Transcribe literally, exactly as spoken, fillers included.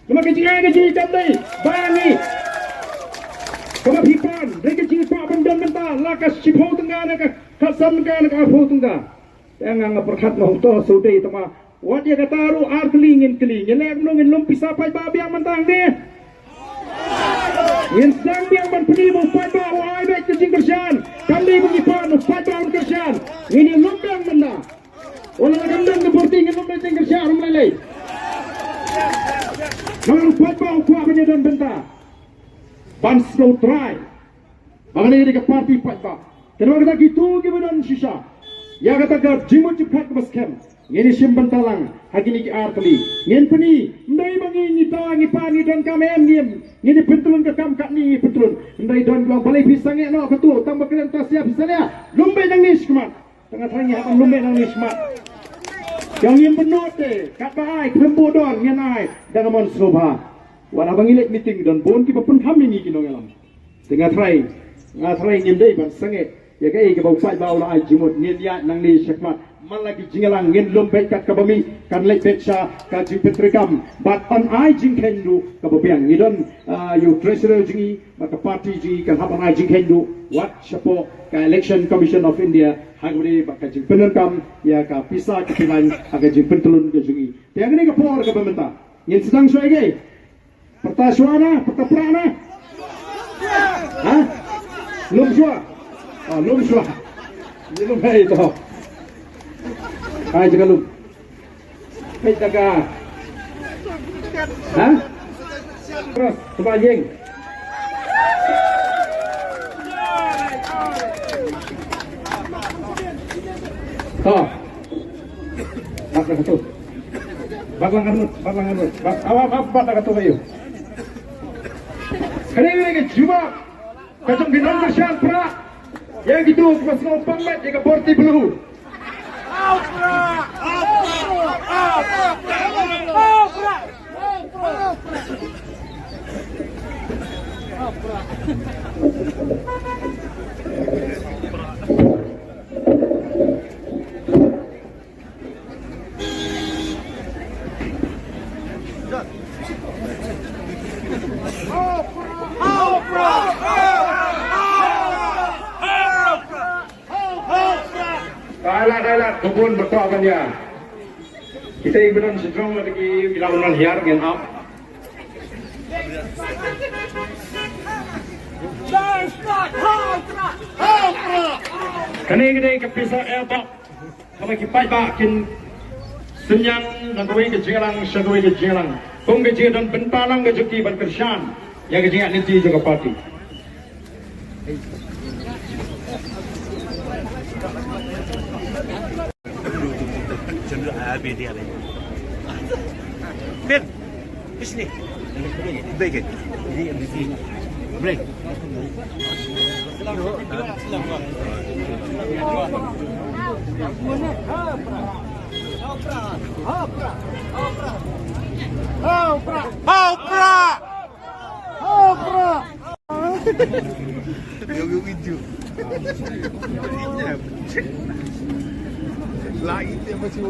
Namar ka jingai ka jingkam dei ba ngi, kaba phi pan dei ka jingkwah ban don bynta la ka shiphew tyngka ne ka khatsan tyngka ne ka arphew tyngka. Te nga, nga pyrkhat nga hangto shu dei tang ma. Wat ïa kata ruh ar tylli ngin kylli, ngin leh kumno, ngin lum pisa paidbah biang mynta ne? Ngin sdang biang ban pyni ba u paidbah u ai beit ka jingkyrshan. Kam dei ba ngi pan u paidbah un kyrshan. Ngin ïa lum biang mynta. Wat la kam don ka party ngin lum da jingkyrshan ruh lei lei. Namar u paidbah u kwah ban ïa don bynta ban sngewtrai ba kane ka dei ka party paidbah. Te namar kata kito kiba don shisha ïa kata ka jingmut jingpyrkhat kaba skhem, ngin ïa shim bynta lang ha kine ki ar tylli. Ngin pyni, ym dei ba ngi, ngi ta, ngi pan, ngi donkam, em, ngim, ngin ïa pyntlun ka kam katne, ngi pyntlun. Ym dei don, long balei phi sangeh noh katu, tang ba kren ta sia phi sangeh. Lum beit nangne shakhmat. Tang nga tharai ngi hap ban lum beit nangne shakhmat. Ïa ngim pynlut te, katba ai khlem bun don ngin ai da ka mon sngewbha. Wat haba ngi leit meeting don bun kiba pynkham ïa ngi ki nongïalam. Te nga tharai, nga tharai ngim dei ban sangeh ïa kaei kaba u paidbah u la ai jingmut, ngin ïaid nangne shakhmat. Man la ki jingïalang ngin lum beit kat kaba mih, kan leit beit sha ka jingpyntreikam bad yn ai jingkheiñ ruh kaba biang. Ngi don, ah, ïa u treasurer jong ngi bad ka party jong ngi kan hap ban ai jingkheiñ ruh wat shapoh ka Election Commission of India ha kaba ïadei bad ka jingpyndonkam ïa ka pisa ka pynlaiñ ha ka jingpyntlun ka jong ngi. Te ha kane ka por kaba mynta ngin sdang shuwa ïa kaei? Pyrta shuwa na, pyrta prah na. Ha? Lum shuwa. Ah, lum shuwa. Ni lum hai to. Hai jaga lum. Hai jaga. Ha? Terus, coba jing. To. Bak dah tu. Bak lang armut, bak lang armut. Bak, awa, bak, bak dah tu kayu. Kali ni ke jubab. Kacang binong masyarakat. Yang itu, pas ngau pamit, yang ke borti belum. Kailat, kailat, kubun betok kan ya. Kita ibadan sejong lagi bilang nan hiar ngen ap. Kane kane ka pisa airport. Kaba ki paidbah kin synñiang na kawei ka jingïalang sha kawei ka jingïalang. Kum ka jingdon bynta lang ka jong ki ban kyrshan ïa ka jingïaid lynti jong ka party. Ben. Isni. Bege. Ini M D C. Break. Hau pra. Hau pra. Hau pra. Yo, yo, yo. Lagi dia masih